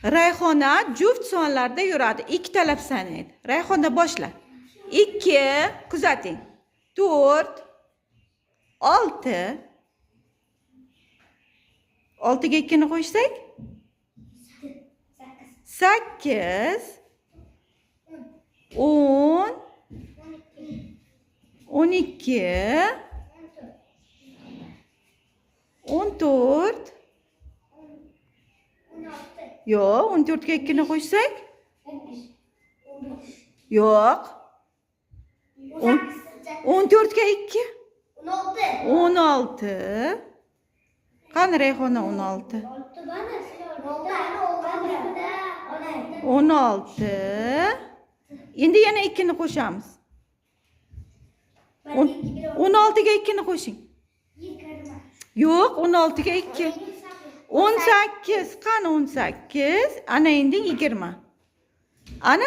Rayhona juft sonlarda yuradi. Ikkitalab sanaydi. Rayhona, boshla. 2, kuzating. 4, 6. 6ga 2ni qo'shsak? 8. 8, 10, 12. 12, 14. 14. 16. Yo'q, 14ga 2ni qo'shsak? 15. 15. Yo'q. 18. 14ga 2? 16. 16. Qani, Rayhona, 16. 16. Endi yana 2ni qo'shamiz. 16ga 2ni qo'shing. Yo'q, 16ga 2. 18. Qani 18? Ana endi 20. Ana.